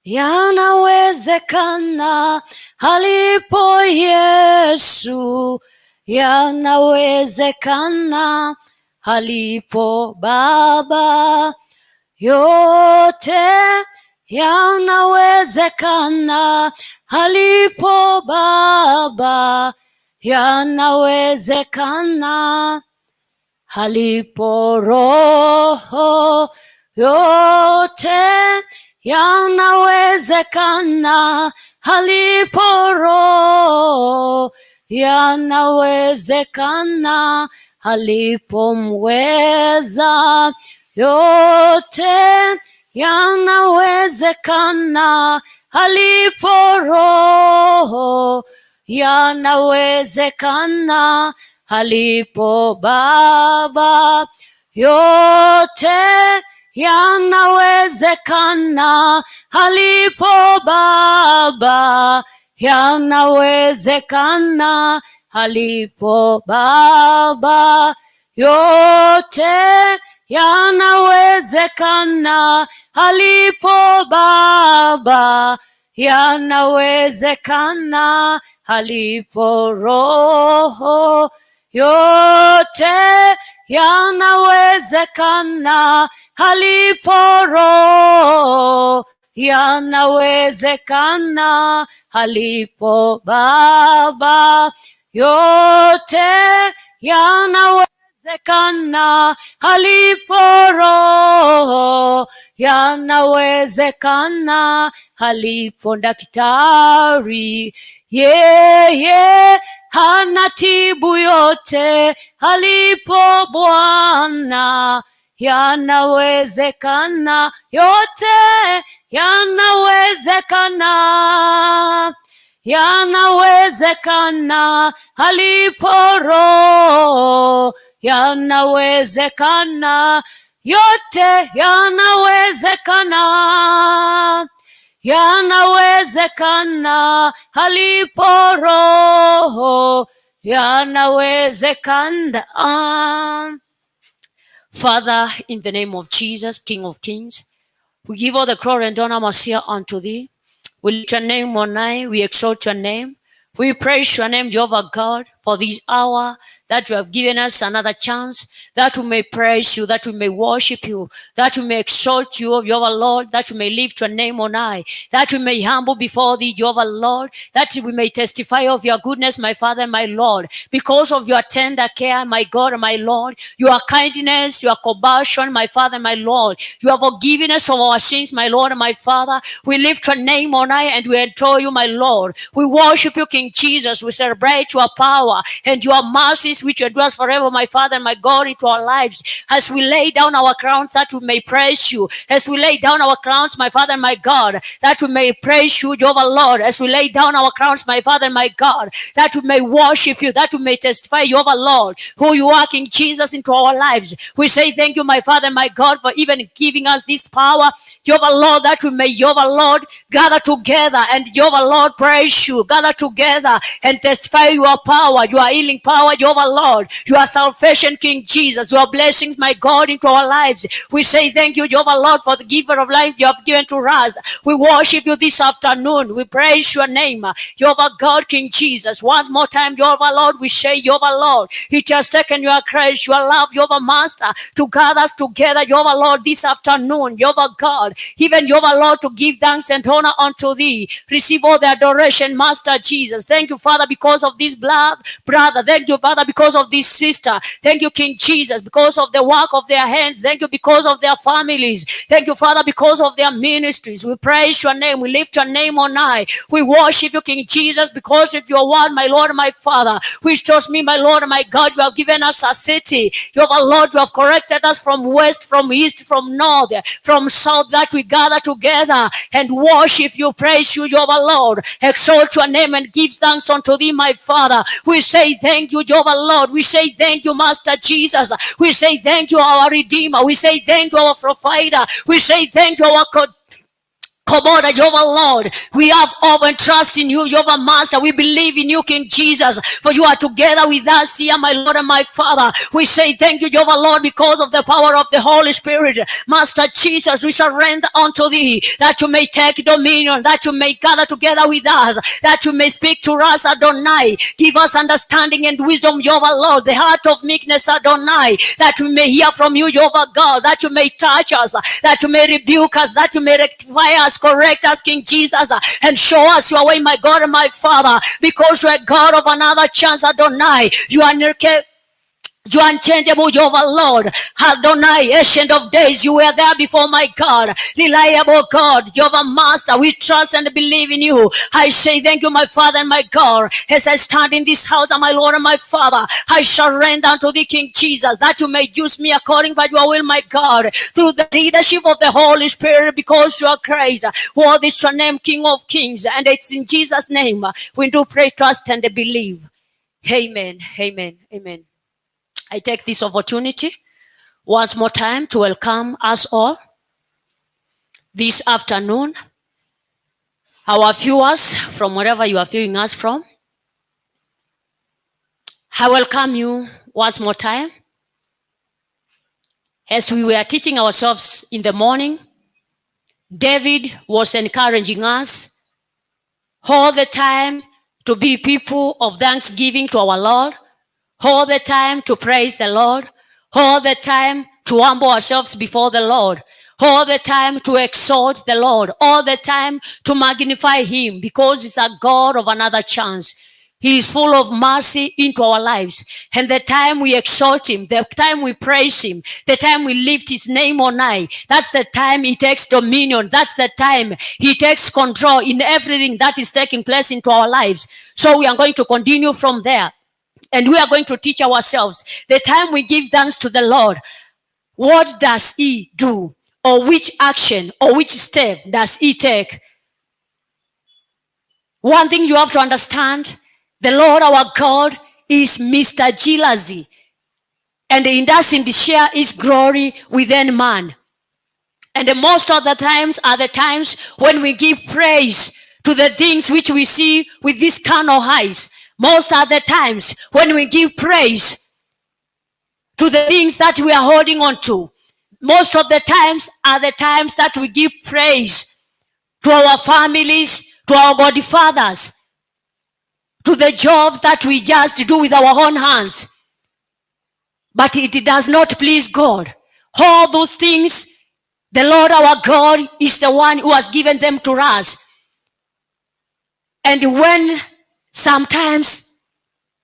Yanawezekana alipo Yesu, yanawezekana alipo Baba, yote yanawezekana alipo Baba, yanawezekana alipo Roho, yote yanawezekana alipo Roho, yanawezekana alipo mweza, yote yanawezekana alipo Roho, yanawezekana alipo Baba, yote yanawezekana alipo Baba, yanawezekana alipo Baba, yote yanawezekana alipo Baba, yanawezekana alipo Roho, yote yanawezekana alipo Roho, yanawezekana alipo Baba, yote yanawezekana alipo Roho, yanawezekana alipo daktari, yeye anatibu yote alipo Bwana, yanawezekana yote, yanawezekana, yanawezekana alipo Roho, yanawezekana yote, yanawezekana, yanawezekana alipo Roho, yanawezekana. Father, in the name of Jesus, King of Kings, we give all the glory and honor, Messiah, unto thee. We lift your name on high. We exalt your name. We praise your name, Jehovah God, for this hour that you have given us another chance, that we may praise you, that we may worship you, that we may exalt you, Jehovah Lord, that we may lift your name on high, that we may humble before thee, Jehovah Lord, that we may testify of your goodness, my Father and my Lord, because of your tender care, my God and my Lord, your kindness, your compassion, my Father and my Lord, your forgiveness of our sins, my Lord and my Father. We lift your name on high and we adore you, my Lord. We worship you, King Jesus. We celebrate your power and your mercies, which endures forever, my Father and my God, into our lives. As we lay down our crowns, that we may praise you. As we lay down our crowns, my Father and my God, that we may praise you, Jehovah Lord. As we lay down our crowns, my Father and my God, that we may worship you, that we may testify, Jehovah Lord, who you are, King Jesus, into our lives. We say thank you, my Father and my God, for even giving us this power, Jehovah Lord, that we may, Jehovah Lord, gather together and Jehovah Lord praise you, gather together and testify your power, your healing power, Jehovah Lord, your salvation, King Jesus, your blessings, my God, into our lives. We say thank you, Jehovah Lord, for the giver of life you have given to us. We worship you this afternoon. We praise your name, Jehovah God, King Jesus. Once more time, Jehovah Lord, we say, Jehovah Lord, it has taken your grace, your love, Jehovah Master, to gather us together, Jehovah Lord, this afternoon, Jehovah God, even Jehovah Lord, to give thanks and honor unto thee. Receive all the adoration, Master Jesus. Thank you, Father, because of this blood, brother. Thank you, Father, because of this sister. Thank you, King Jesus, because of the work of their hands. Thank you because of their families. Thank you, Father, because of their ministries. We praise your name. We lift your name on high. We worship you, King Jesus, because of your word, my Lord and my Father, which tells me, my Lord and my God, you have given us a city. You have, Lord, you have corrected us from west, from east, from north, from south, that we gather together and worship you, praise you, Jehovah Lord, exalt your name and give thanks unto thee, my Father. We say thank you, Jehovah Lord. We say thank you, Master Jesus. We say thank you, our Redeemer. We say thank you, our Provider. We say thank you, our Koboda, Jehovah Lord. We have hope and trust in you, Jehovah Master. We believe in you, King Jesus, for you are together with us here, my Lord and my Father. We say thank you, Jehovah Lord, because of the power of the Holy Spirit. Master Jesus, we surrender unto thee that you may take dominion, that you may gather together with us, that you may speak to us, Adonai. Give us understanding and wisdom, Jehovah Lord, the heart of meekness, Adonai, that we may hear from you, Jehovah God, that you may touch us, that you may rebuke us, that you may rectify us, correct us, King Jesus, and show us your way, my God and my Father, because you are God of another chance, Adonai. You are unchangeable, Jehovah Lord. Adonai, Ancient of Days, you were there before, my God. Reliable God, Jehovah Master, we trust and believe in you. I say thank you, my Father and my God. As I stand in this house, my Lord and my Father, I surrender unto thee, King Jesus, that you may use me according by your will, my God, through the leadership of the Holy Spirit, because you are Christ. Worthy is your name, King of Kings. And it's in Jesus' name we do pray, trust, and believe. Amen. Amen. Amen. I take this opportunity once more time to welcome us all this afternoon. Our viewers from wherever you are viewing us from, I welcome you once more time. As we were teaching ourselves in the morning, David was encouraging us all the time to be people of thanksgiving to our Lord, all the time to praise the Lord, all the time to humble ourselves before the Lord, all the time to exalt the Lord, all the time to magnify Him, because He's a God of another chance. He is full of mercy into our lives. And the time we exalt Him, the time we praise Him, the time we lift His name on high, that's the time He takes dominion. That's the time He takes control in everything that is taking place into our lives. So we are going to continue from there. And we are going to teach ourselves the time we give thanks to the Lord, what does He do? Or which action or which step does He take? One thing you have to understand, the Lord our God is Mr. Jealousy. And he doesn't share his glory with any man. And the most of the times are the times when we give praise to the things which we see with these carnal eyes. Most are the times when we give praise to the things that we are holding on to. Most of the times are the times that we give praise to our families, to our godfathers, to the jobs that we just do with our own hands. But it does not please God. All those things, the Lord our God is the one who has given them to us. And when sometimes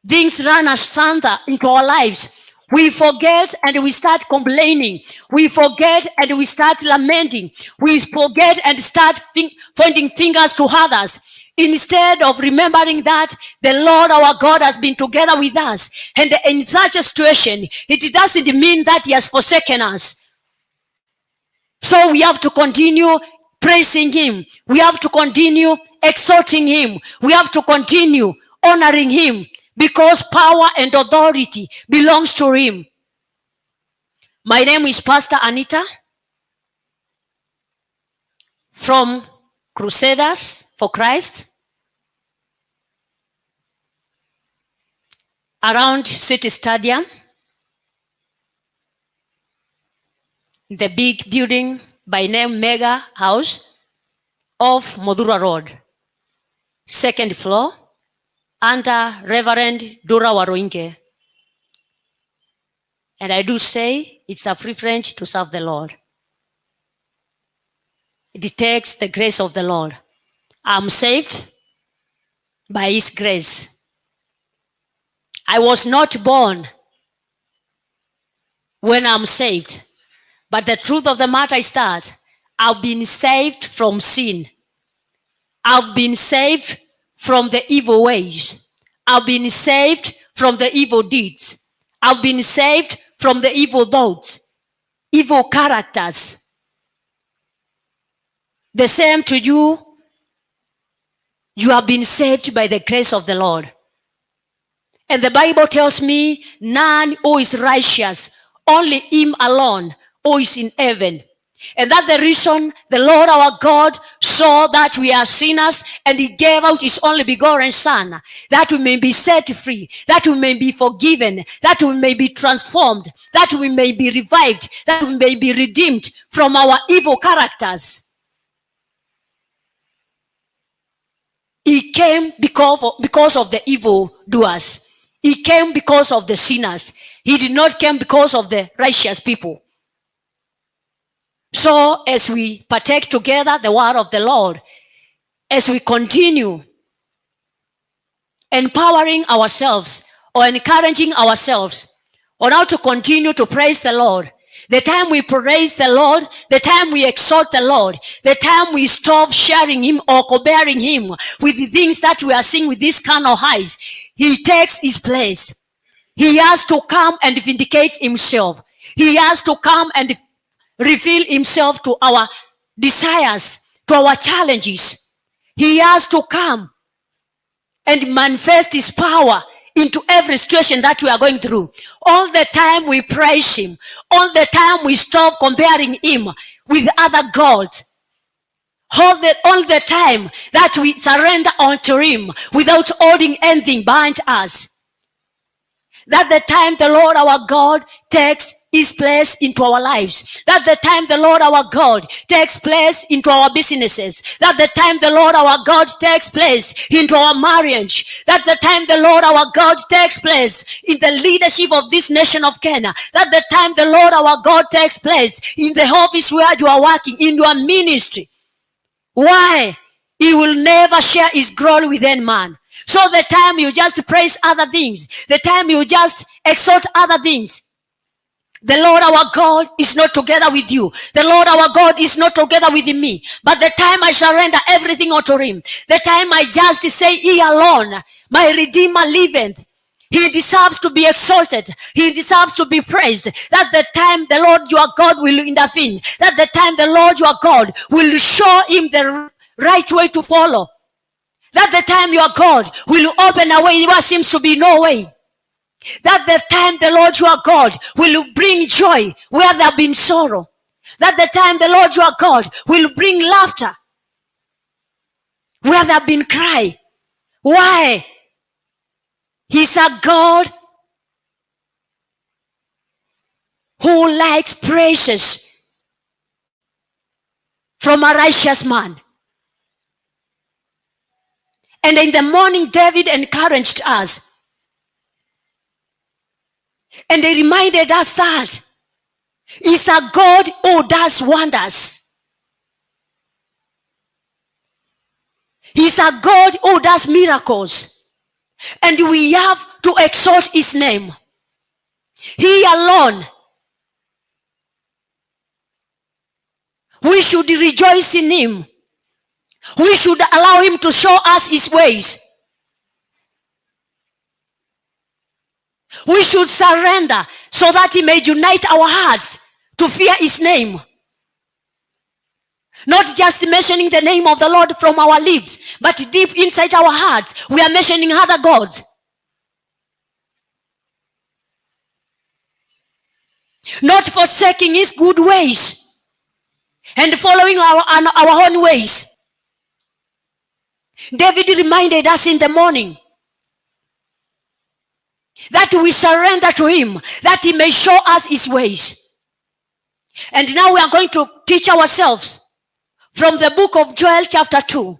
things run asunder into our lives, we forget and we start complaining. We forget and we start lamenting. We forget and start pointing fingers to others. Instead of remembering that the Lord our God has been together with us. And in such a situation, it doesn't mean that he has forsaken us. So we have to continue praising him. We have to continue exalting him. We have to continue honoring him, because power and authority belongs to him. My name is Pastor Anita from Crusaders for Christ around City Stadium, the big building by name Mega House off Muthurwa Road, second floor, under Reverend Dura Waruinge. And I do say it's a free privilege to serve the Lord. It takes the grace of the Lord. I'm saved by his grace. I was not born when I'm saved. But the truth of the matter is that I've been saved from sin. I've been saved from the evil ways. I've been saved from the evil deeds. I've been saved from the evil thoughts, evil characters. The same to you. You have been saved by the grace of the Lord. And the Bible tells me none who is righteous, only him alone who is in heaven. And that's the reason the Lord our God saw that we are sinners, and he gave out his only begotten Son, that we may be set free, that we may be forgiven, that we may be transformed, that we may be revived, that we may be redeemed from our evil characters. He came because of the evil doers. He came because of the sinners. He did not come because of the righteous people. So as we partake together the word of the Lord, as we continue empowering ourselves or encouraging ourselves on how to continue to praise the Lord, the time we praise the Lord, the time we exalt the Lord, the time we stop sharing him or comparing him with the things that we are seeing with these carnal eyes, he takes his place. He has to come and vindicate himself. He has to come and reveal himself to our desires, to our challenges. He has to come and manifest his power into every situation that we are going through. All the time we praise him, all the time we stop comparing him with other gods, all the time that we surrender unto him without holding anything behind us, that the time the Lord our God takes his place into our lives, that the time the Lord our God takes place into our businesses, that the time the Lord our God takes place into our marriage, that the time the Lord our God takes place in the leadership of this nation of Kenya, that the time the Lord our God takes place in the office where you are working, in your ministry. Why? He will never share his glory with any man. So the time you just praise other things, the time you just exalt other things, the Lord our God is not together with you. The Lord our God is not together with me. But the time I surrender everything unto him, the time I just say he alone, my Redeemer liveth, he deserves to be exalted. He deserves to be praised. That the time the Lord your God will intervene. That the time the Lord your God will show him the right way to follow. That the time your God will open a way where seems to be no way. That the time the Lord your God will bring joy where there have been sorrow. That the time the Lord your God will bring laughter where there have been cry. Why? He's a God who likes praises from a righteous man. And in the morning, David encouraged us. And they reminded us that he's a God who does wonders. He's a God who does miracles. And we have to exalt his name. He alone. We should rejoice in him. We should allow him to show us his ways. We should surrender so that he may unite our hearts to fear his name. Not just mentioning the name of the Lord from our lips, but deep inside our hearts, we are mentioning other gods. Not forsaking his good ways and following our own ways. David reminded us in the morning that we surrender to him, that he may show us his ways. And now we are going to teach ourselves from the book of Joel chapter 2.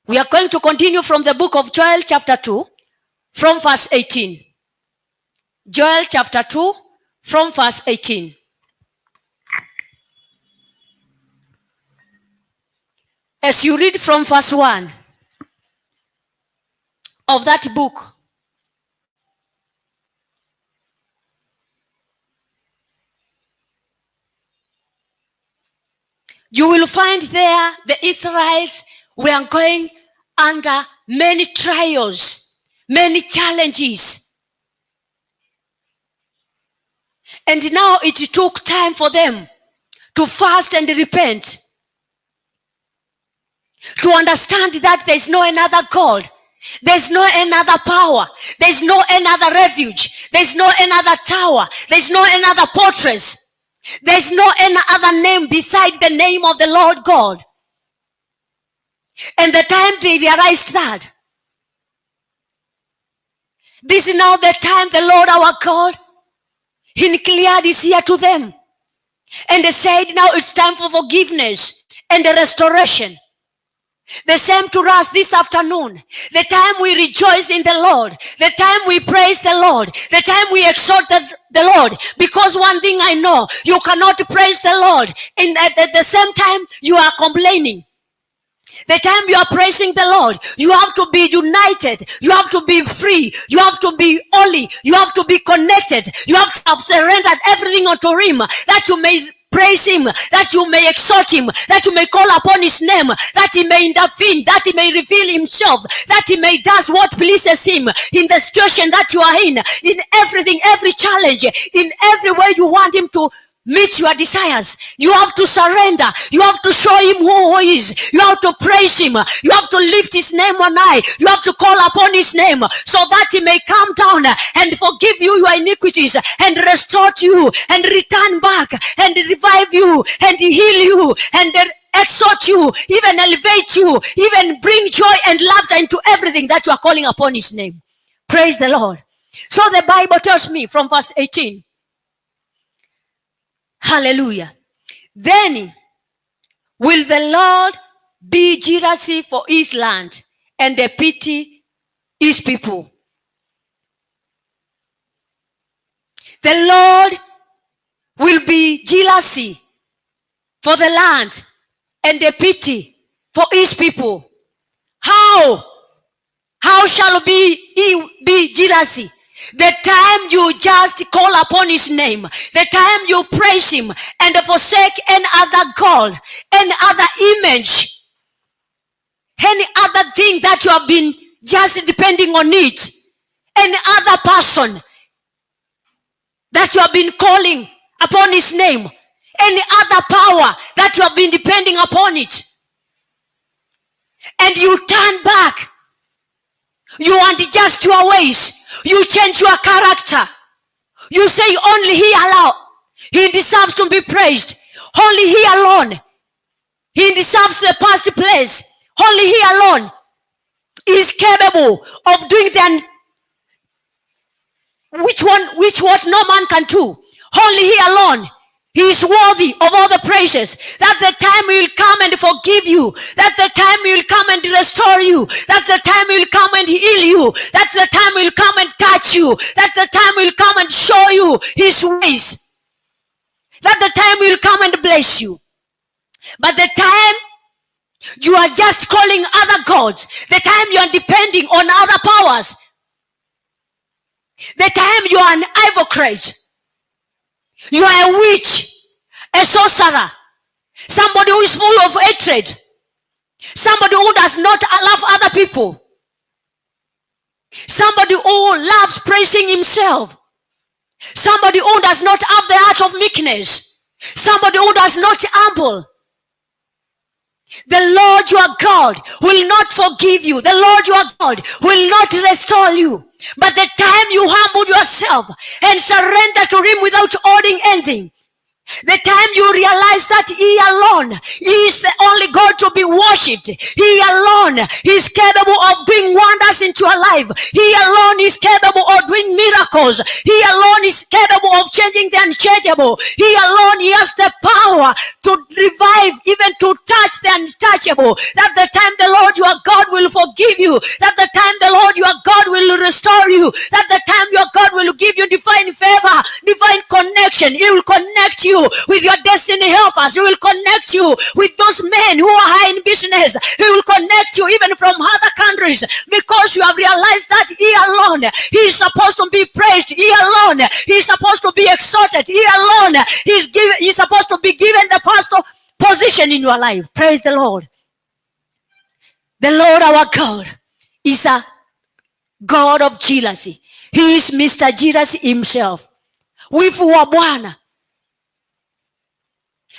We are going to continue from the book of Joel chapter 2, from verse 18. Joel chapter 2, from verse 18. As you read from verse 1 of that book, you will find there the Israelites were going under many trials, many challenges. And now it took time for them to fast and repent, to understand that there's no another God, there's no another power, there's no another refuge, there's no another tower, there's no another fortress There's no any other name beside the name of the Lord God. And the time they realized that, this is now the time the Lord our God, He cleared his ear to them. And they said, "Now it's time for forgiveness and the restoration." The same to us this afternoon. The time we rejoice in the Lord, the time we praise the Lord, the time we exalt the Lord. Because one thing I know, you cannot praise the Lord and at the same time you are complaining. The time you are praising the Lord, you have to be united. You have to be free. You have to be holy. You have to be connected. You have to have surrendered everything unto Him that you may praise Him, that you may exalt Him, that you may call upon His name, that He may intervene, that He may reveal Himself, that He may does what pleases Him in the situation that you are in everything, every challenge, in every way you want Him to meet your desires. You have to surrender. You have to show Him who He is. You have to praise Him. You have to lift His name on high. You have to call upon His name so that He may come down and forgive you your iniquities and restore to you and return back and revive you and heal you and exhort you, even elevate you, even bring joy and laughter into everything that you are calling upon His name. Praise the Lord. So the Bible tells me from verse 18. Hallelujah. "Then will the Lord be jealous for his land and the pity his people." The Lord will be jealousy for the land and the pity for his people. How? How shall be he be jealousy? The time you just call upon his name, the time you praise him and forsake any other God, any other image, any other thing that you have been just depending on it, any other person that you have been calling upon his name, any other power that you have been depending upon it, and you turn back, you adjust your ways, you change your character. You say only he alone, he deserves to be praised. Only he alone, he deserves the past place. Only he alone is capable of doing the which one, which what no man can do. Only he alone, he is worthy of all the praises. That the time he will come and forgive you. That the time he will come and restore you. That's the time he will come and heal you. That's the time he will come and touch you. That's the time he will come and show you his ways. That the time he will come and bless you. But the time you are just calling other gods, the time you are depending on other powers, the time you are an hypocrite, you are a witch, a sorcerer, somebody who is full of hatred, somebody who does not love other people, somebody who loves praising himself, somebody who does not have the heart of meekness, somebody who does not humble. The Lord your God will not forgive you. The Lord your God will not restore you. But the time you humble yourself and surrender to him without holding anything, the time you realize that he alone is the only God to be worshipped. He alone is capable of doing wonders into your life. He alone is capable of doing miracles. He alone is capable of changing the unchangeable. He alone, he has the power to revive, even to touch the untouchable. That the time the Lord your God will forgive you. That the time the Lord your God will restore you. That the time your God will give you divine favor, divine connection. He will connect you with your destiny helpers. He will connect you with those men who are high in business. He will connect you even from other countries, because you have realized that he alone, he is supposed to be praised. He alone, he is supposed to be exalted. He alone, he is supposed to be given the pastor position in your life. Praise the Lord. The Lord our God is a God of jealousy. He is Mr. Jealousy himself. Wivu wa Bwana.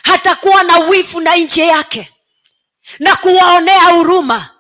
Hatakuwa na wivu na nchi yake na kuwaonea huruma.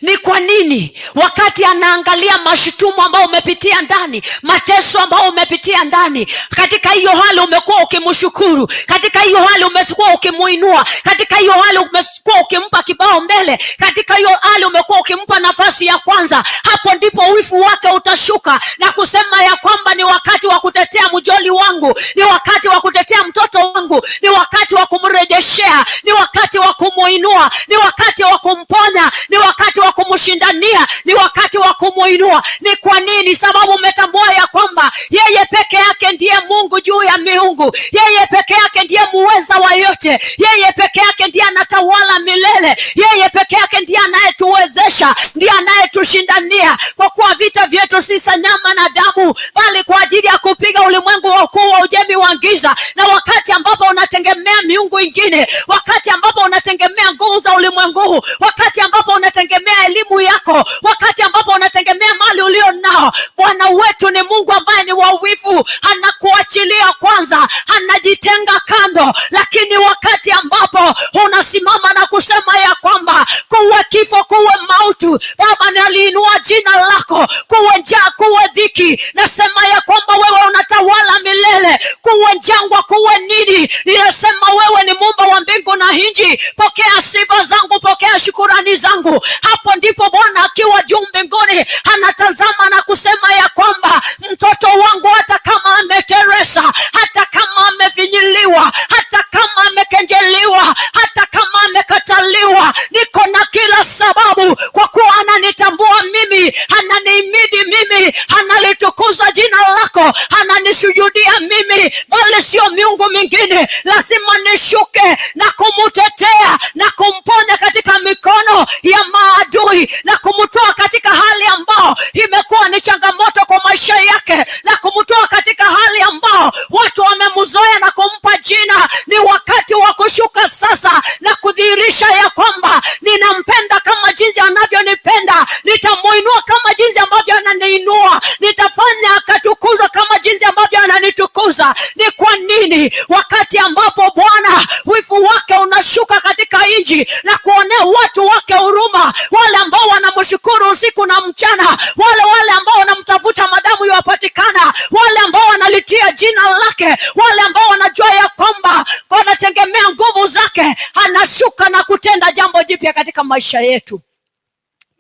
Ni kwa nini wakati anaangalia mashutumu ambayo umepitia ndani, mateso ambayo umepitia ndani, katika hiyo hali umekuwa ukimshukuru, katika hiyo hali umekuwa ukimuinua, katika hiyo hali umekuwa ukimpa kibao mbele, katika hiyo hali umekuwa ukimpa nafasi ya kwanza, hapo ndipo wivu wake utashuka na kusema ya kwamba ni wakati wa kutetea mjoli wangu, ni wakati wa kutetea mtoto wangu, ni wakati wa kumrejeshea, ni wakati wa kumuinua, ni wakati wa kumponya, ni wakati wa kumshindania, ni wakati wa kumuinua. Ni kwa nini? Sababu umetambua ya kwamba yeye peke yake ndiye Mungu juu ya miungu, yeye peke yake ndiye muweza wa yote, yeye peke yake ndiye anatawala milele, yeye peke yake ndiye anayetuwezesha, ndiye anayetushindania, kwa kuwa vita vyetu si za nyama na damu, bali kwa ajili ya kupiga ulimwengu wa ukuu wa ujemi wa giza. Na wakati ambapo unategemea miungu ingine, wakati ambapo unategemea nguvu za ulimwengu huu, wakati ambapo unategemea elimu yako, wakati ambapo unategemea mali ulio nao, Bwana wetu ni Mungu ambaye ni wa wivu, anakuachilia kwanza, anajitenga kando. Lakini wakati ambapo unasimama na kusema ya kwamba kuwe kifo, kuwe mauti, Baba, naliinua jina lako, kuwe njaa, kuwe dhiki, nasema ya kwamba wewe unatawala milele, kuwe jangwa, kuwe nini, ninasema wewe ni muumba wa mbingu na nchi, pokea sifa zangu, pokea shukurani zangu. Hapo ndipo Bwana akiwa juu mbinguni anatazama na kusema ya kwamba mtoto wangu hata kama ameteresa, hata kama amefinyiliwa, hata kama amekenjeliwa, hata kama amekataliwa, niko na kila sababu, kwa kuwa ananitambua mimi, ananihimidi mimi, analitukuza jina lako, ananisujudia mimi, bali sio miungu mingine. Lazima nishuke na kumutetea na kumponya katika mikono ya maadui na kumtoa katika hali ambao imekuwa ni changamoto kwa maisha yake na kumtoa katika hali ambao watu wamemzoea na kumpa jina. Ni wakati wa kushuka sasa na kudhihirisha ya kwamba ninampenda kama jinsi anavyonipenda, nitamuinua kama jinsi ambavyo ananiinua, nitafanya akatukuzwa kama jinsi ambavyo ananitukuza. Ni kwa nini wakati ambapo Bwana wivu wake unashuka katika nchi na kuonea watu wake huruma, wale ambao wanamshukuru usiku na mchana, wale ambao wanamtafuta madamu yapatikana, wale ambao wanalitia jina lake, wale ambao wanajua ya kwamba wanategemea nguvu zake, anashuka na kutenda jambo jipya katika maisha yetu.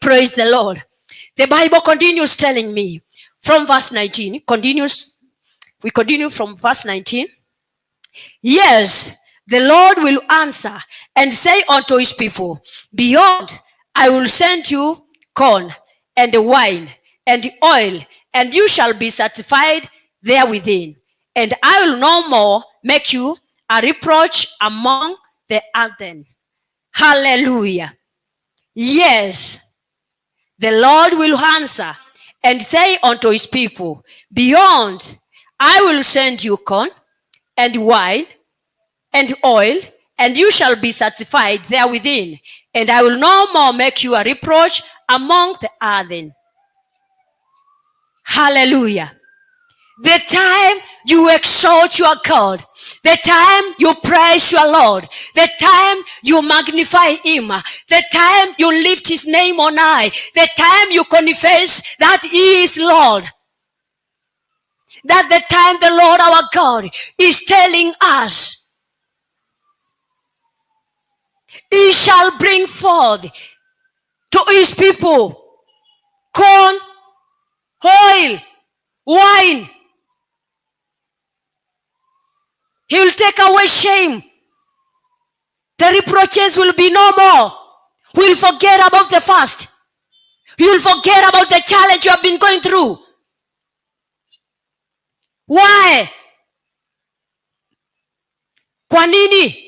Praise the Lord. The Bible continues telling me from verse 19, continues, we continue from verse 19. Yes, the Lord will answer and say unto his people, "Behold, I will send you corn and wine and oil, and you shall be satisfied therewith. And I will no more make you a reproach among the heathen." Hallelujah. Yes, the Lord will answer and say unto his people, "Behold, I will send you corn and wine and oil, and you shall be satisfied therewith. And I will no more make you a reproach among the heathen." Hallelujah. The time you exalt your God, the time you praise your Lord, the time you magnify Him, the time you lift His name on high, the time you confess that He is Lord. That the time the Lord our God is telling us, He shall bring forth to His people corn, oil, wine. He will take away shame. The reproaches will be no more. We'll forget about the past. You'll forget about the challenge you have been going through. Why? Kwa nini?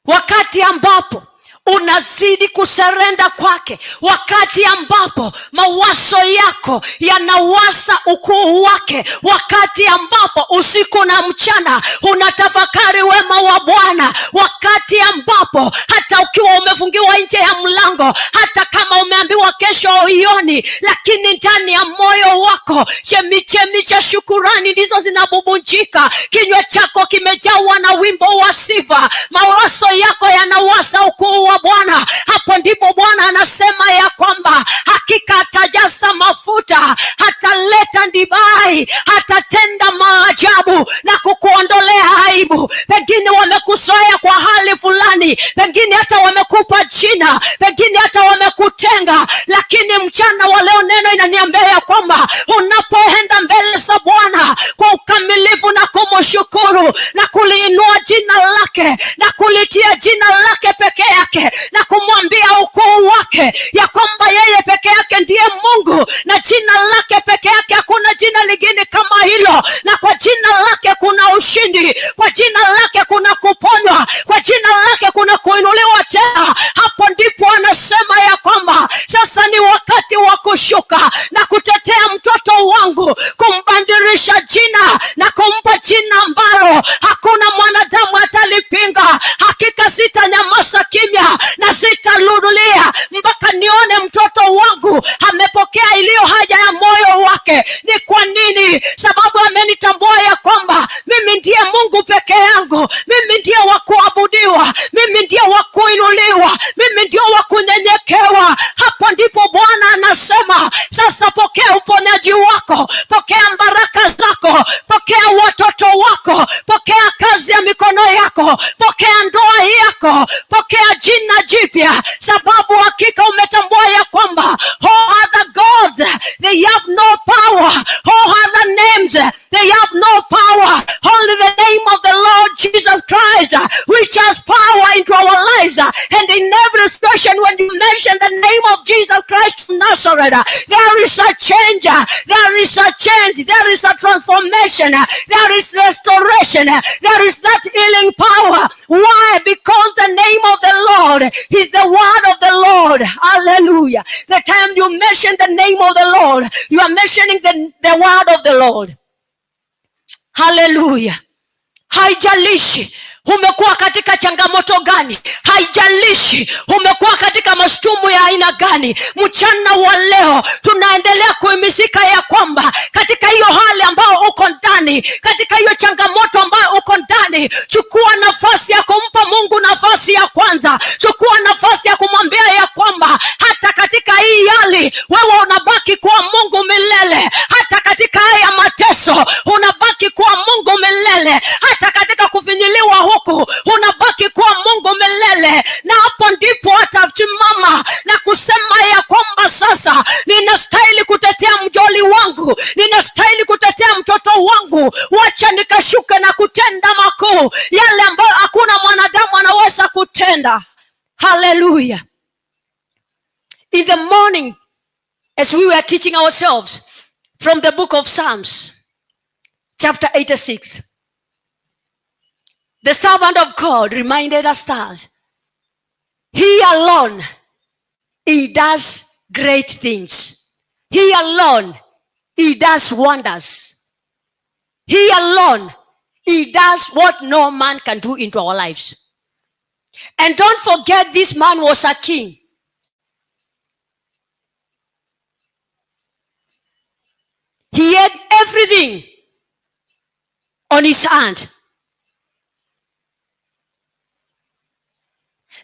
Wakati ambapo unazidi kusurrender kwake, wakati ambapo mawazo yako yanawasa ukuu wake, wakati ambapo usiku na mchana unatafakari wema wa Bwana, wakati ambapo hata ukiwa umefungiwa nje ya mlango, hata kama umeambiwa kesho uioni, lakini ndani ya moyo wako chemichemi cha shukurani ndizo zinabubujika, kinywa chako kimejawa na wimbo wa sifa, mawazo yako yanawasa ukuu wa Bwana. Hapo ndipo Bwana anasema ya kwamba kwamba hakika atajaza mafuta, ataleta divai, atatenda maajabu na kukuondolea aibu. Pengine wamekuzoea kwa hali fulani, pengine hata wamekupa jina, pengine hata wamekutenga, lakini mchana wa leo neno inaniambia ya kwamba unapoenda mbele za Bwana kwa ukamilifu na kumshukuru na kuliinua jina lake na kulitia jina lake peke yake na kumwambia ukuu wake ya kwamba yeye peke yake ndiye Mungu na jina lake peke yake, hakuna jina lingine kama hilo, na kwa jina lake kuna ushindi, kwa jina lake kuna kuponywa, kwa jina lake kuna kuinuliwa tena. Hapo ndipo anasema ya kwamba sasa ni wakati wa kushuka na kutetea mtoto wangu, kumbadilisha jina na kumpa jina ambalo hakuna mwanadamu atalipinga. Hakika sitanyamaza kimya na sitaludulia mpaka nione mtoto wangu amepokea iliyo haja ya moyo wake. Ni kwa nini? Sababu amenitambua ya kwamba mimi ndiye Mungu peke yangu, mimi ndiye wa kuabudiwa, mimi ndiye wa kuinuliwa, mimi ndiye wa kunyenyekewa. Hapo ndipo Bwana anasema sasa, pokea uponyaji wako, pokea baraka zako, pokea watoto wako, pokea kazi ya mikono yako, pokea ndoa yako, pokea jina jipya, sababu hakika umetambua ya kwamba all other gods, they have no power, all other names, they have no power, only the name of the Lord Jesus Christ, which has power into our lives. And in every situation, when you mention the name of Jesus Christ of Nazareth, there is a change, there is a change, there is a transformation, there is restoration, there is that healing power. Why? Because the name of the Lord is the word of the Lord. Hallelujah. The time you mention the name of the Lord, you are mentioning the word of the Lord. Hallelujah. Haijalishi umekuwa katika changamoto gani, haijalishi umekuwa katika mashtumu ya aina gani, mchana wa leo tunaendelea kuhimizika ya kwamba katika hiyo hali ambayo uko ndani, katika hiyo changamoto ambayo uko ndani, chukua nafasi ya kumpa Mungu nafasi ya kwanza. Chukua nafasi ya kumwambia ya kwamba hata katika hii hali wewe unabaki kuwa Mungu milele, hata katika haya mateso unabaki kuwa Mungu milele, hata katika kufinyiliwa huku unabaki kuwa Mungu milele. Na hapo ndipo atasimama na kusema ya kwamba sasa ninastahili kutetea mjoli wangu, ninastahili kutetea mtoto wangu, wacha nikashuke na kutenda makuu yale ambayo hakuna mwanadamu anaweza kutenda. Hallelujah. In the morning, as we were teaching ourselves from the book of Psalms, chapter 86, the servant of God reminded us that he alone, he does great things. He alone, he does wonders. He alone, he does what no man can do into our lives. And don't forget, this man was a king. He had everything on his hand.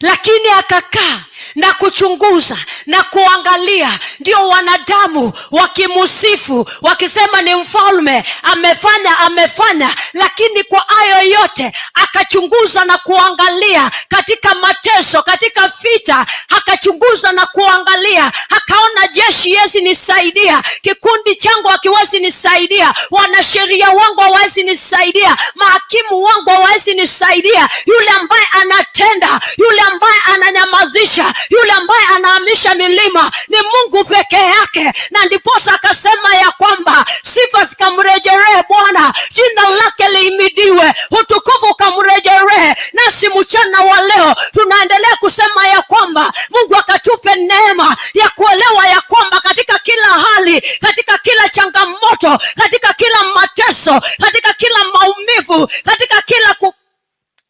Lakini akakaa na kuchunguza na kuangalia, ndio wanadamu wakimusifu wakisema ni mfalme, amefanya amefanya. Lakini kwa hayo yote akachunguza na kuangalia katika mateso, katika vita, akachunguza na kuangalia, akaona jeshi haiwezi nisaidia, kikundi changu hakiwezi nisaidia, wanasheria wangu hawawezi nisaidia, mahakimu wangu hawawezi nisaidia. Yule ambaye anatenda, yule ambaye ananyamazisha, yule ambaye anahamisha milima ni Mungu peke yake. Na ndiposa akasema ya kwamba sifa zikamrejelee Bwana, jina lake lihimidiwe, utukufu ukamrejelee. Nasi mchana wa leo tunaendelea kusema ya kwamba Mungu akatupe neema ya kuelewa ya kwamba katika kila hali, katika kila changamoto, katika kila mateso, katika kila maumivu, katika kila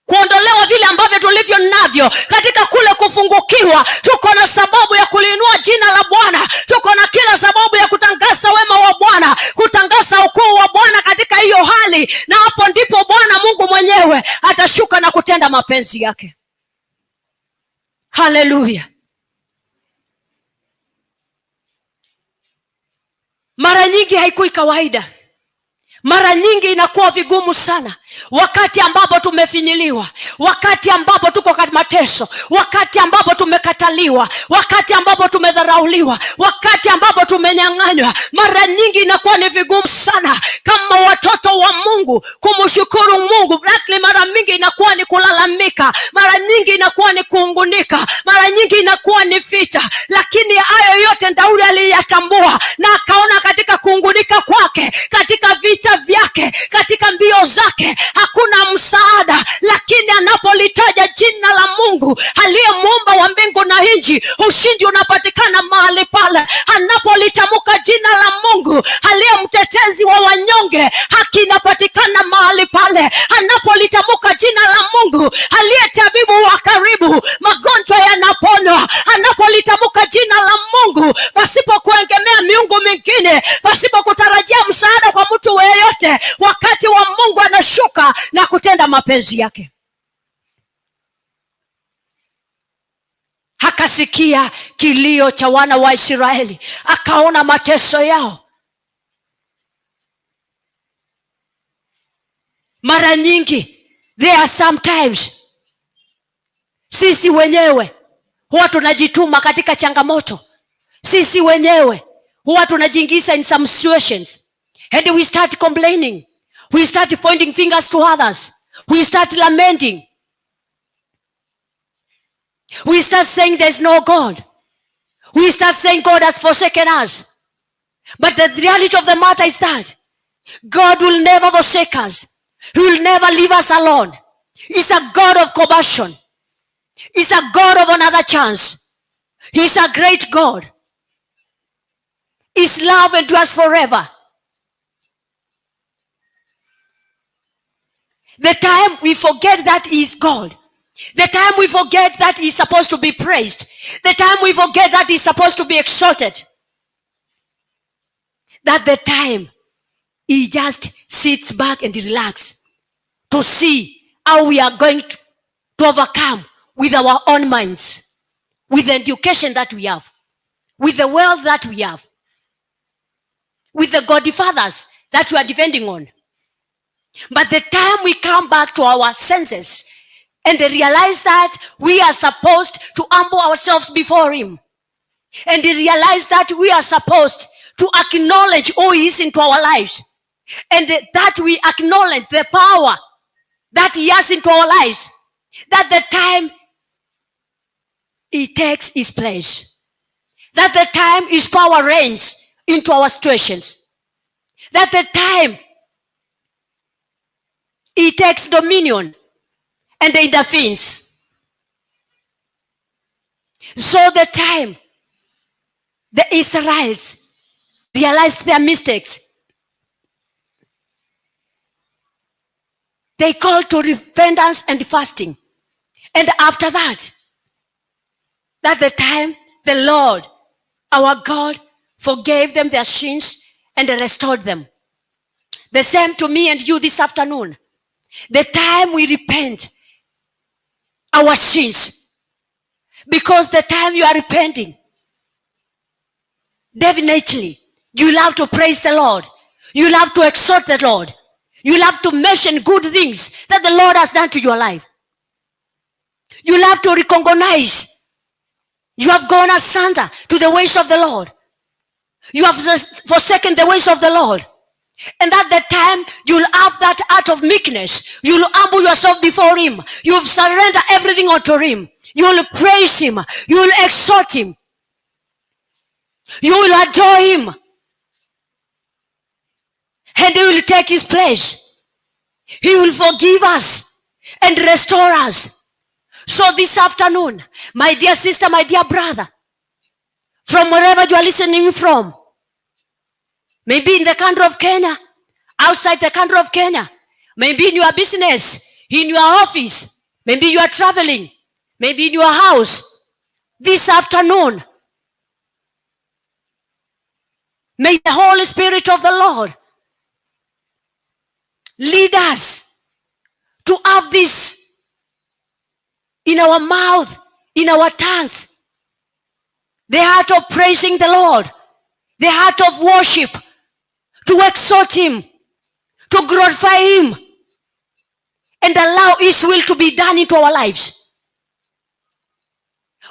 kuondolewa vile ambavyo tulivyo navyo, katika kule kufungukiwa, tuko na sababu ya kuliinua jina la Bwana. Tuko na kila sababu ya kutangaza wema wa Bwana, kutangaza ukuu wa Bwana katika hiyo hali, na hapo ndipo Bwana Mungu mwenyewe atashuka na kutenda mapenzi yake. Haleluya. Mara nyingi haikui kawaida. Mara nyingi inakuwa vigumu sana wakati ambapo tumefinyiliwa, wakati ambapo tuko katika mateso, wakati ambapo tumekataliwa, wakati ambapo tumedharauliwa, wakati ambapo tumenyang'anywa. Mara nyingi inakuwa ni vigumu sana kama watoto wa Mungu kumshukuru Mungu, lakini mara mingi inakuwa ni kulalamika, mara nyingi inakuwa ni kunung'unika, mara nyingi inakuwa ni vita. Lakini hayo yote Daudi aliyatambua na akaona katika kunung'unika kwake, katika vita vyake, katika mbio zake hakuna msaada, lakini anapolitaja jina la Mungu aliye muumba wa mbingu na nchi, ushindi unapatikana mahali pale. Anapolitamka jina la Mungu aliye mtetezi wa wanyonge, haki inapatikana mahali pale. Anapolitamka jina la Mungu aliye tabibu wa karibu, magonjwa yanaponywa. Anapolitamka jina la Mungu pasipo kuegemea miungu mingine, pasipo kutarajia msaada kwa mtu yeyote, wakati wa Mungu anashuka na kutenda mapenzi yake. Akasikia kilio cha wana wa Israeli, akaona mateso yao. Mara nyingi, there are sometimes sisi wenyewe huwa tunajituma katika changamoto. Sisi wenyewe huwa tunajiingiza in some situations and we start complaining, we start pointing fingers to others, we start lamenting, we start saying there's no God, we start saying God has forsaken us. But the reality of the matter is that God will never forsake us. He will never leave us alone. He's a God of compassion. He's a God of another chance. He's a great God. His love endures forever. The time we forget that he is God, the time we forget that he is supposed to be praised, the time we forget that he is supposed to be exalted, that the time he just sits back and relax to see how we are going to overcome with our own minds, with the education that we have, with the wealth that we have, with the godfathers that we are depending on. But the time we come back to our senses and realize that we are supposed to humble ourselves before him, and realize that we are supposed to acknowledge who he is into our lives, and that we acknowledge the power that he has into our lives, that the time he takes his place, that the time his power reigns into our situations, that the time he takes dominion and intervenes. So the time the Israelites realized their mistakes, they called to repentance and fasting. And after that, that the time the Lord, our God, forgave them their sins and restored them. The same to me and you this afternoon. The time we repent our sins, because the time you are repenting, definitely you love to praise the Lord. You love to exhort the Lord. You love to mention good things that the Lord has done to your life. You love to recognize you have gone asunder to the ways of the Lord. You have forsaken the ways of the Lord. And at that time, you'll have that heart of meekness. You'll humble yourself before him. You'll surrender everything unto him. You'll praise him. You'll exhort him. You will adore him. And he will take his place. He will forgive us and restore us. So this afternoon, my dear sister, my dear brother, from wherever you are listening from, maybe in the country of Kenya, outside the country of Kenya, maybe in your business, in your office, maybe you are traveling, maybe in your house, this afternoon, may the Holy Spirit of the Lord lead us to have this in our mouth, in our tongues, the heart of praising the Lord, the heart of worship, to exalt him, to glorify him, and allow his will to be done into our lives.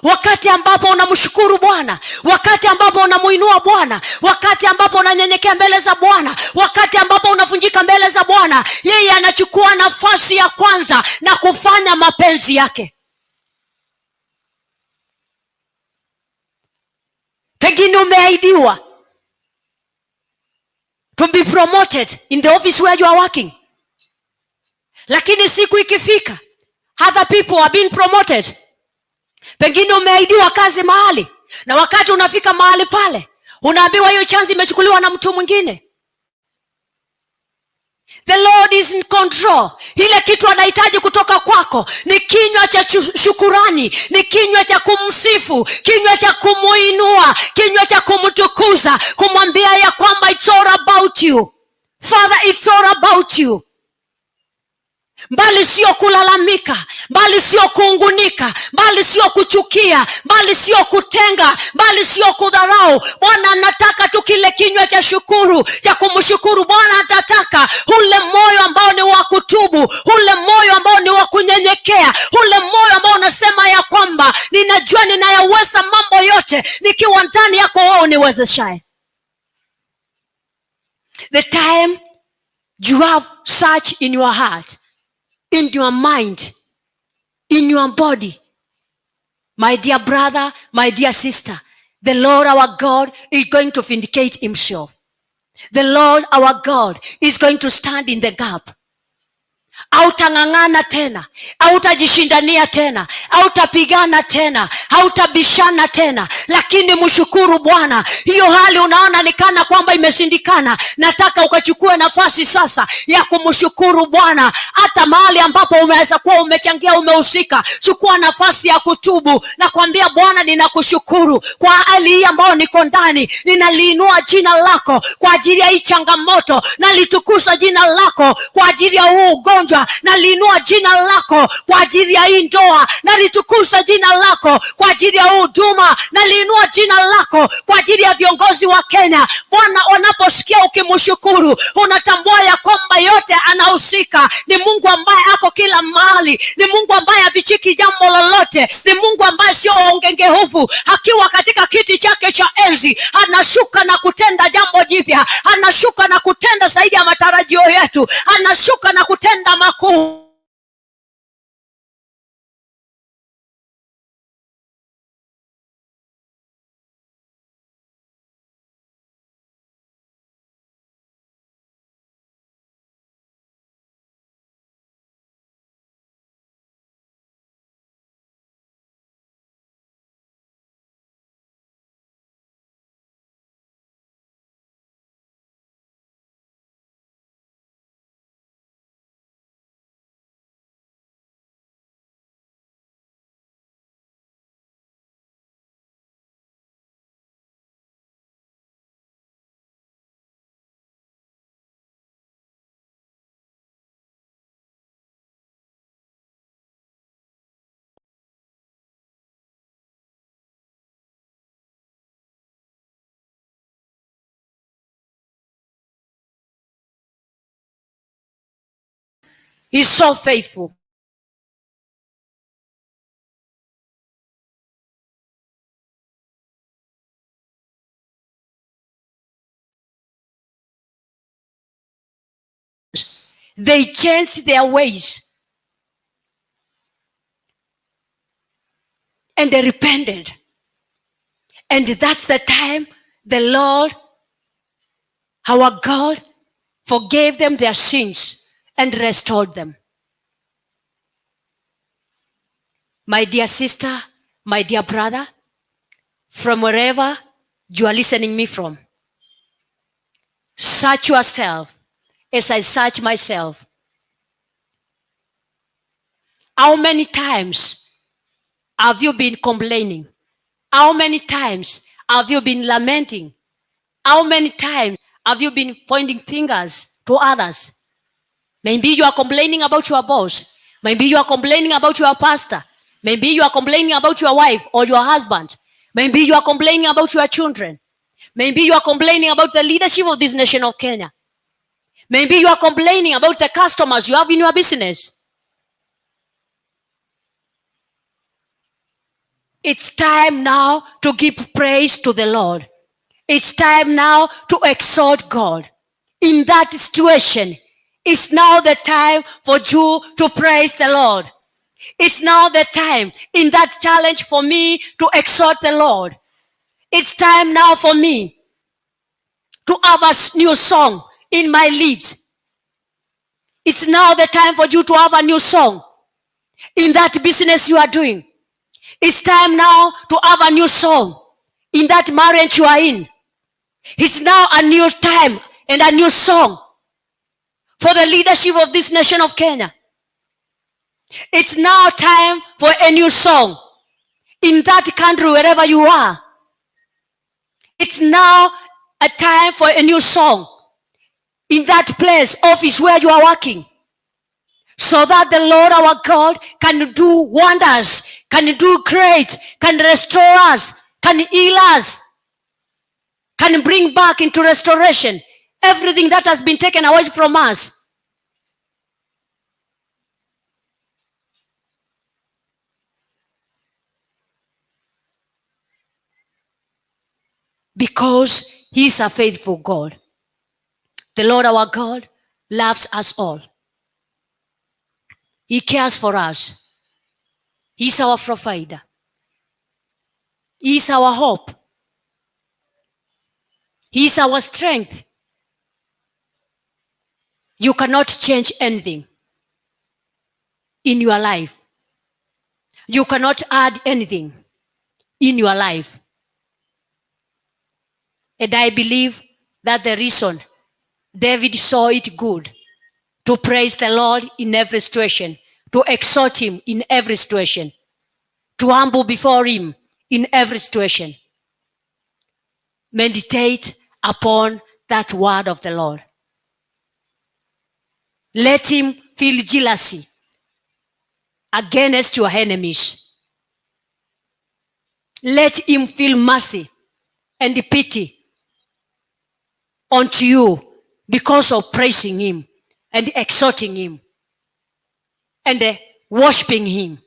Wakati ambapo unamshukuru Bwana, wakati ambapo unamuinua Bwana, wakati ambapo unanyenyekea mbele za Bwana, wakati ambapo unavunjika mbele za Bwana, yeye anachukua nafasi ya kwanza na kufanya mapenzi yake. Pengine umeahidiwa to be promoted in the office where you are working, lakini siku ikifika, other people are being promoted. Pengine umeahidiwa kazi mahali, na wakati unafika mahali pale unaambiwa hiyo chance imechukuliwa na mtu mwingine. The Lord is in control. Ile kitu anahitaji kutoka kwako ni kinywa cha shukurani, ni kinywa cha kumsifu, kinywa cha kumuinua, kinywa cha kumtukuza, kumwambia ya kwamba it's all about you Father, it's all about you. Mbali sio kulalamika, mbali sio kuungunika, mbali sio kuchukia, mbali sio kutenga, mbali sio kudharau. Bwana anataka tu kile kinywa cha shukuru, cha kumshukuru Bwana. Anataka ule moyo ambao ni wa kutubu, ule moyo ambao ni wa kunyenyekea, ule moyo ambao unasema ya kwamba ninajua ninayaweza mambo yote nikiwa ndani yako wewe uniwezeshaye. The time you have such in your heart, in your mind, in your body, my dear brother, my dear sister, the Lord our God is going to vindicate himself. The Lord our God is going to stand in the gap. Hautang'ang'ana tena, hautajishindania tena, hautapigana tena, hautabishana tena, lakini mshukuru Bwana. Hiyo hali unaona ni kana kwamba imeshindikana, nataka ukachukue nafasi sasa ya kumshukuru Bwana. Hata mahali ambapo umeweza kuwa umechangia, umehusika, chukua nafasi ya kutubu na kuambia Bwana, ninakushukuru kwa hali hii ambayo niko ndani, ninaliinua jina lako kwa ajili ya hii changamoto, nalitukuza jina lako kwa ajili ya huu ugonjwa, naliinua jina lako kwa ajili ya hii ndoa, nalitukuza jina lako kwa ajili ya huu huduma, naliinua jina lako kwa ajili ya viongozi wa Kenya. Bwana, wanaposikia ukimshukuru, unatambua ya kwamba yote anahusika. Ni Mungu ambaye ako kila mahali, ni Mungu ambaye hafichiki jambo lolote, ni Mungu ambaye sio wa ungengehufu. Akiwa katika kiti chake cha enzi, anashuka na kutenda jambo jipya, anashuka na kutenda zaidi ya matarajio yetu, anashuka na kutenda makuu. He's so faithful. They changed their ways and they repented. And that's the time the Lord, our God, forgave them their sins and restored them. My dear sister, my dear brother, from wherever you are listening me from, search yourself as I search myself. How many times have you been complaining? How many times have you been lamenting? How many times have you been pointing fingers to others? Maybe you are complaining about your boss. Maybe you are complaining about your pastor. Maybe you are complaining about your wife or your husband. Maybe you are complaining about your children. Maybe you are complaining about the leadership of this nation of Kenya. Maybe you are complaining about the customers you have in your business. It's time now to give praise to the Lord. It's time now to exalt God. In that situation, it's now the time for you to praise the Lord. It's now the time in that challenge for me to exalt the Lord. It's time now for me to have a new song in my lips. It's now the time for you to have a new song in that business you are doing. It's time now to have a new song in that marriage you are in. It's now a new time and a new song for the leadership of this nation of Kenya. It's now time for a new song in that country, wherever you are. It's now a time for a new song in that place, office where you are working, so that the Lord our God can do wonders, can do great, can restore us, can heal us, can bring back into restoration everything that has been taken away from us. Because he is a faithful God. The Lord our God loves us all. He cares for us. He's our provider. He's our hope. He's our strength. You cannot change anything in your life. You cannot add anything in your life. And I believe that the reason David saw it good to praise the Lord in every situation, to exalt him in every situation, to humble before him in every situation. Meditate upon that word of the Lord. Let him feel jealousy against your enemies. Let him feel mercy and pity unto you because of praising him and exalting him and worshiping him.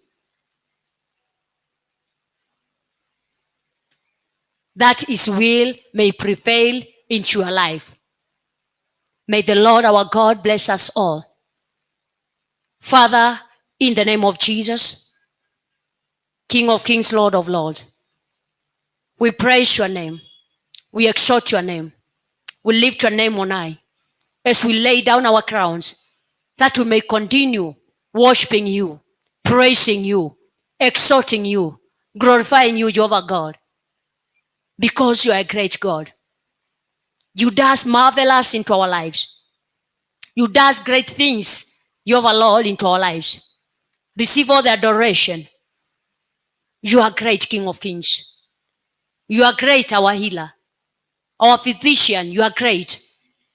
That his will may prevail into your life. May the Lord our God bless us all. Father, in the name of Jesus, King of Kings, Lord of Lords, we praise your name. We exalt your name. We lift your name on high as we lay down our crowns, that we may continue worshiping you, praising you, exalting you, glorifying you, Jehovah God, because you are a great God. You does marvelous into our lives. You does great things, Jehovah Lord, into our lives. Receive all the adoration. You are great, King of Kings. You are great, our healer, our physician. You are great.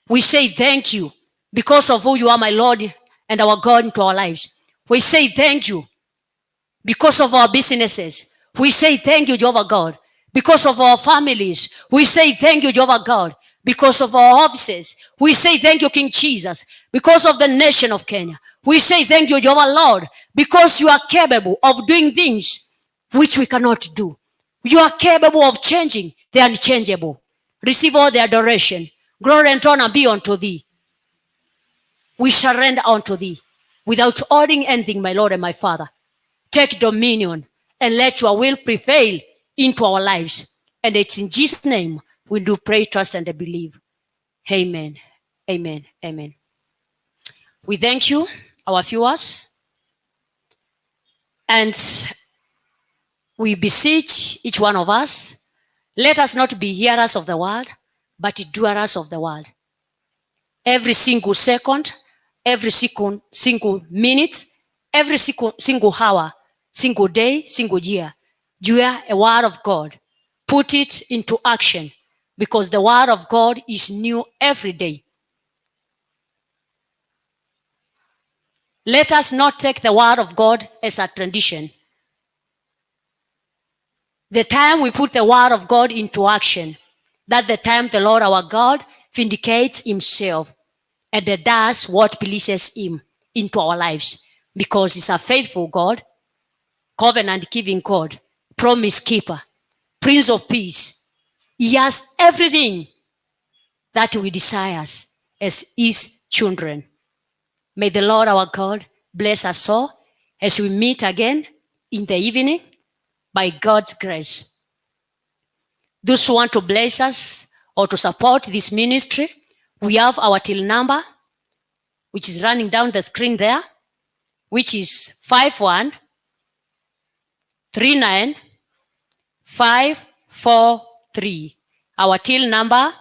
We say thank you because of who you are, my Lord and our God, into our lives. We say thank you because of our businesses. We say thank you, Jehovah God, because of our families. We say thank you, Jehovah God, because of our offices. We say thank you, King Jesus, because of the nation of Kenya. We say thank you, Jehovah Lord, because you are capable of doing things which we cannot do. You are capable of changing the unchangeable. Receive all the adoration. Glory and honor be unto thee. We surrender unto thee without adding anything, my Lord and my Father. Take dominion and let your will prevail into our lives. And it's in Jesus' name we do pray, trust, and believe. Amen. Amen. Amen. We thank you, our viewers. And we beseech each one of us, let us not be hearers of the word, but doers of the word. Every single second, every single minute, every single hour, single day, single year, you hear a word of God. Put it into action, because the word of God is new every day. Let us not take the word of God as a tradition. The time we put the word of God into action, That the time the Lord our God vindicates himself and does what pleases him into our lives, because he's a faithful God, covenant giving God, promise keeper, Prince of Peace. He has everything that we desire as his children. May the Lord our God bless us all as we meet again in the evening by God's grace. Those who want to bless us or to support this ministry, we have our till number, which is running down the screen there, which is 5139543. Our till number,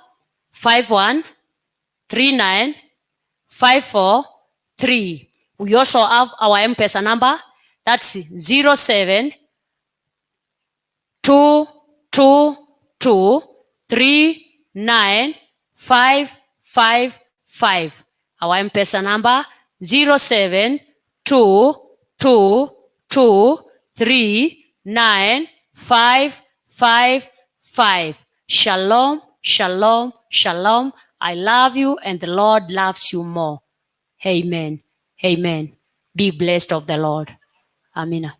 5139543. We also have our M-Pesa number, that's 0722239555. Our M-Pesa number, 0722239555. Shalom, shalom, shalom. I love you and the Lord loves you more. Amen. Amen. Be blessed of the Lord. Amina.